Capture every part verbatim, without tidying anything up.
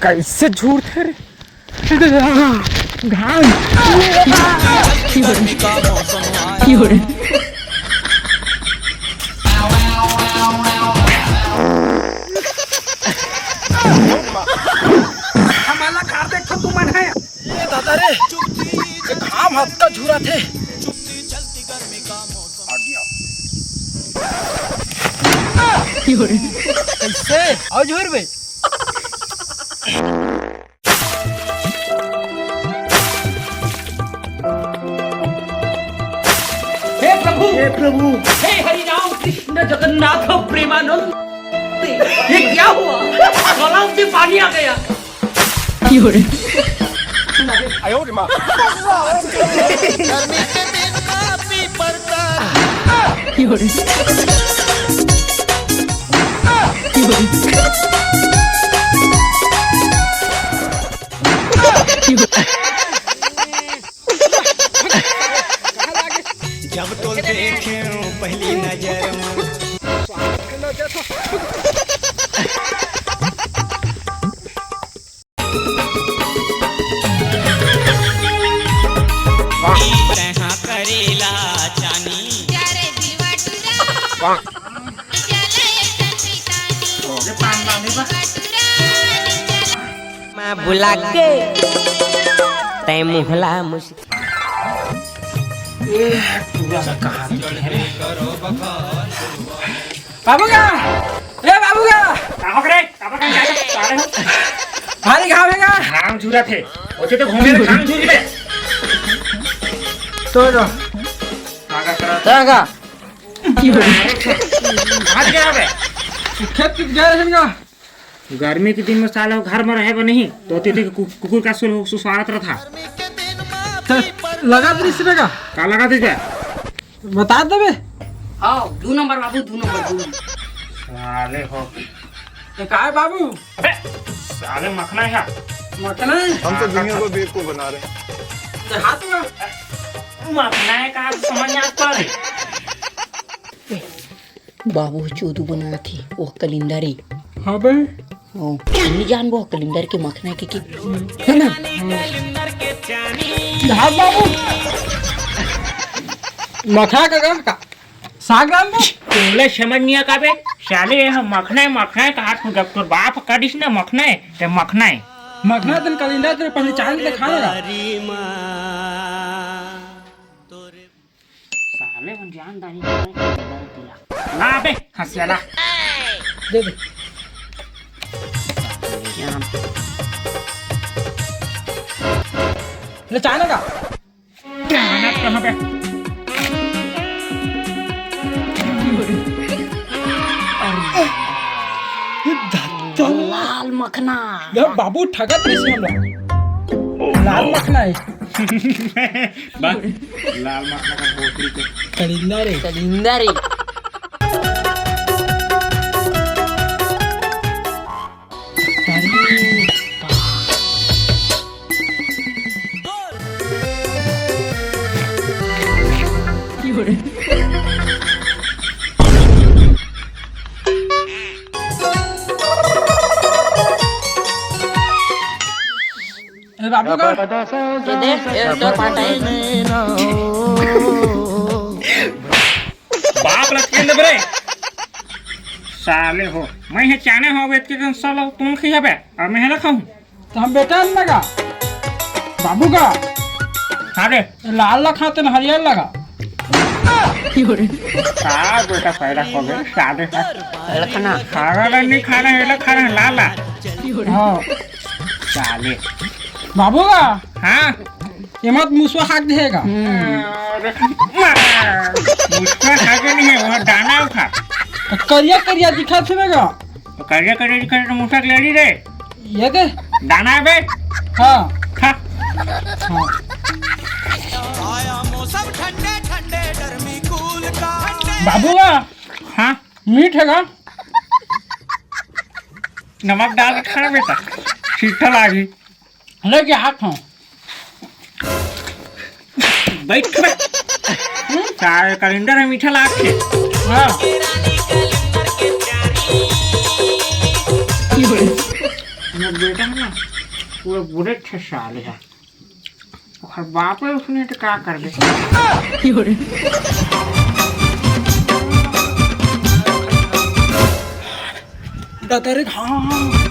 कैसे झूरथे रे? घाम। हमला खा देखो तुमन हे। ए दादा रे, घाम हत्ता झूरथे। कैसे? आओ झूर बे। हे प्रभु, हे प्रभु। हे हरि राम कृष्ण जगन्नाथ प्रेमानंद, ये क्या हुआ? गलाव से पानी आ गया। जब तो देखे पहली नजर में। तैहा करेला चानी। मैं बुला के तै मुहला मुस। बाबू का, ए बाबू का। का हो रे? काबर का जाए? सारे हो। भारी घाम हे का? घाम झूरथे। ओते तो घूमे रे, घाम झूर ले। तो जो। का का करा? का का? हाथ गया बे। खेत गया रे का? गर्मी के दिन में साला घर में रहे बर नहीं, तो ओती के कु-, कुकुर का सुल-, सुस्वारत रथा। तो लगा दे इसमें का? का लगा दे बे? बता दे बे। हाँ, दू नंबर बाबू, दू नंबर, दू नंबर। साले हो। ये का है बाबू? अबे, साले मखना है। मखना है? हम तो दुनिया को बेवकूफ बना रहे हैं। तो हाथ में। मखना है का समझ में आता है? बाबू चोदू बनाथे, वो कलिंदर हे। हाँ बे। ओ, नहीं जानबो कलिंदर के मखना के, के? है ना? हाँ बाबू। मखना का, का, का? साग राम बे? तोला समझ नहीं आ का बे? साले, ये मखना है, मखना है, कहा तू जब तोर बाप करिस ना मखना है, ते मखना है। मखना तन कलिंदर तेरे पहले चांद दिखा ना। साले मन जान दानी करे के डर दिया। ला बे, हंसिया ला। दे दे। ले चाय ना का? चाय ना कहाँ पे? लाल मखना। यार बाबू ठगत रहिस हमला। लाल मखना है। बस, लाल मखना का भोसड़ी के। कलिंदर है। कलिंदर है। ए बाबू का? ये दे, ये तो पाटा है। बाप ला तेल देबे रे। साले हो, मैं हे चाने हो, वेत के कन साला तुम खियाबे, और मैं हेला खाऊं। तो हम बेटा न लगा, बाबू का। हाँ रे। लाल ला खाते न हरियर लगा। का बेटा पैदा हो गए, साले का। लखना। खाना ला नहीं खाना है, ला खाना है, ला ला। हाँ। साले। बाबू का। हाँ। ये मत मुसवा हाक देगा। अरे, मुसवा हाके नहीं है, वो दाना उठा। करिया करिया दिखा थे ना का? तो करिया करिया दिखा तो मुसवा के ले ली रे। ये दे। दाना है बे। हाँ। खा। हाँ। आया मौसम ठंडे ठंडे गर्मी कूल का। बाबू का। हाँ। मीठ है का? नमक डाल के खाना बेटा, शीतल आ गई। लेके हाथ हूँ। बैठ बे। हम्म? चाय कलिंदर है, मीठा लाग के। हाँ। बेटा है ना, वो बुरे अच्छे साले है। ओकर बाप है उसने तो का कर दे। दादा रे, हाँ, हाँ, हाँ।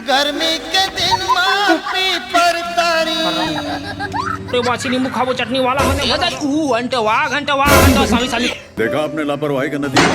गर्मी के दिन मा पीपर तारी। तो बासी नींबू खाबो चटनी वाला होने। ये तो ऊ अंटवा घंटवा घंटा सामी सामी। देखा आपने लापरवाही का नतीजा।